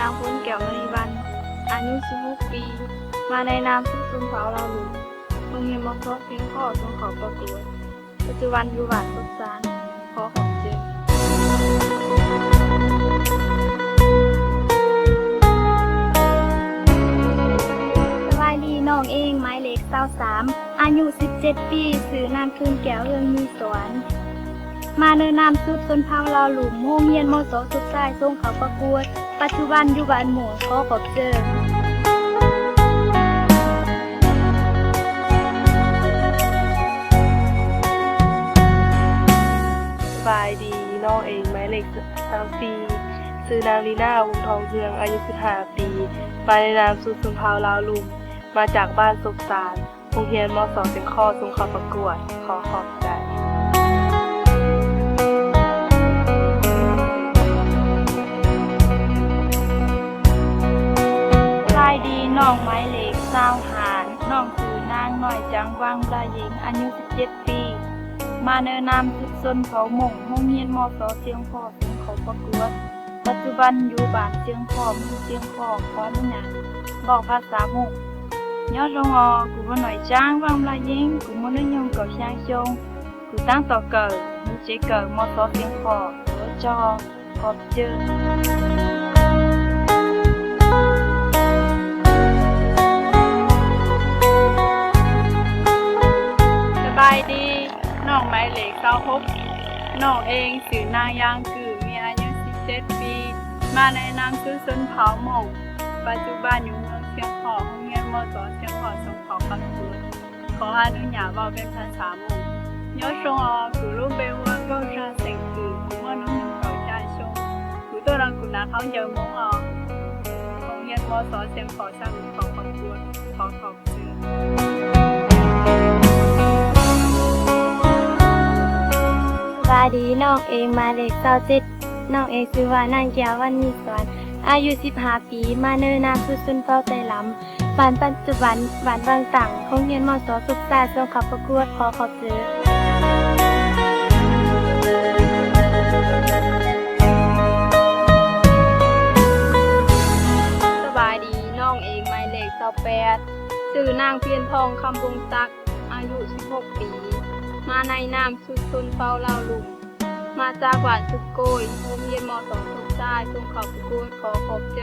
ນາງ ພົນແກ້ວ ມະນີວັນ ອາຍຸສິບຫົກປີ ມາໃນນາມຊຸມຊົນເຜົ່າລາວລຸ່ມ ໂຮງຮຽນ ມສ ຊຽງຄໍ່ ສົ່ງເຂົ້າປະກວດ. ປັດຈຸບັນຢູ່ບ້ານສົບສານ ຂໍຂອບໃຈ. ສະບາຍດີ, ນ້ອງເອງ ໝາຍເລກຊາວສາມ ອາຍຸສິບເຈັດປີ ຊື່ນາງ ຄືນແກ້ວ ເຮືອງມີສອນ ມາໃນນາມຊຸມຊົນເຜົ່າລາວລຸ່ມ ໂຮງຮຽນ ມສ ສົບຊາຍ ສົ່ງເຂົ້າປະກວດ. ປັດຈຸບັນຢູ່ບ້ານໂມນ ຂໍຂອບໃຈ. ສະບາຍດີ, ນ້ອງເອງ ໝາຍເລກຊາວສີ່ ຊື່ນາງ ລີນາ ວົງທອງເຮືອງ ອາຍຸສິບຫ້າປີ ມາໃນນາມຊຸມຊົນເຜົ່າລາວລຸ່ມ ມາຈາກບ້ານສົບສານ ໂຮງຮຽນ ມສ ຊຽງຄໍ່ ສົ່ງເຂົ້າປະກວດ. ຂໍຂອບໃຈ. ສະບາຍດີ, ນ້ອງໝາຍເລກຊາວຫ້າ ນ້ອງຊື່ນາງ ນ້ອຍຈັງ ວັງລະເຢັງ ອາຍຸສິບເຈັດປີ ມາໃນນາມຊຸມຊົນເຜົ່າມົ້ງ ໂຮງຮຽນ ມສ ຊຽງຄໍ່ ສົ່ງເຂົ້າປະກວດ. ປັດຈຸບັນຢູ່ບ້ານຊຽງຄໍ່ ເມືອງຊຽງຄໍ່. ຂໍອະນຸຍາດເວົ້າພາສາມົ້ງ. Nyo sông o, ku Noy Chang Wang Mla Ying, ku Mona Nyung Kau Siang Siong, ku Tang Tok Kau, mu Che Kau, Mo So Siang Kho, Cho, Kop Che. ສະບາຍດີ, ນ້ອງໝາຍເລກຊາວຫົກ ນ້ອງເອງຊື່ນາງ ຢາງ ກື້ ມີອາຍຸສິບເຈັດປີ ມາໃນນາມຊຸມຊົນເຜົ່າມົ້ງ ປັດຈຸບັນຢູ່ເມືອງຊຽງຄໍ່ ໂຮງຮຽນ ມສ ຊຽງຄໍ່ ສົ່ງເຂົ້າປະກວດ. ຂໍອະນຸຍາດເວົ້າເປັນພາສາມົ້ງ. Nyo sông o, ku Lum Be Wang Gau Sha Seng Keu, ku Mo Nung Nung Kau Cha Sông, ku To Nang Ku Na Khau Jang Mong o, ໂຮງຮຽນ ມສ ຊຽງຄໍ່ ສ້າງເຂົ້າປະກວດ. ຂໍຂອບ ສະບາຍດີ, ນ້ອງເອງໝາຍເລກຊາວເຈັດ ນ້ອງເອງຊື່ວ່າ ນາງ ແກ້ວວັນ ມີສອນ ອາຍຸສິບຫ້າປີ ມາໃນນາມຊຸມຊົນເຜົ່າໄຕລຳ ບ້ານປັດຈຸບັນ ບ້ານວັງຕັງ ໂຮງຮຽນ ມສ ສົບຊາຍ ສົ່ງເຂົ້າປະກວດ. ຂໍຂອບໃຈ. ສະບາຍດີ, ນ້ອງເອງໝາຍເລກຊາວແປດ ຊື່ນາງ ພຽນທອງ ຄຳວົງສັກ ອາຍຸສິບຫົກປີ ມາໃນນາມຊຸມຊົນເຜົ່າລາວລຸ່ມ ມາຈາກບ້ານສຸກໂກຍ ໂຮງຮຽນ ມສ ສົບຊາຍ ສົ່ງເຂົ້າປະກວດ. ຂໍຂອບໃຈ.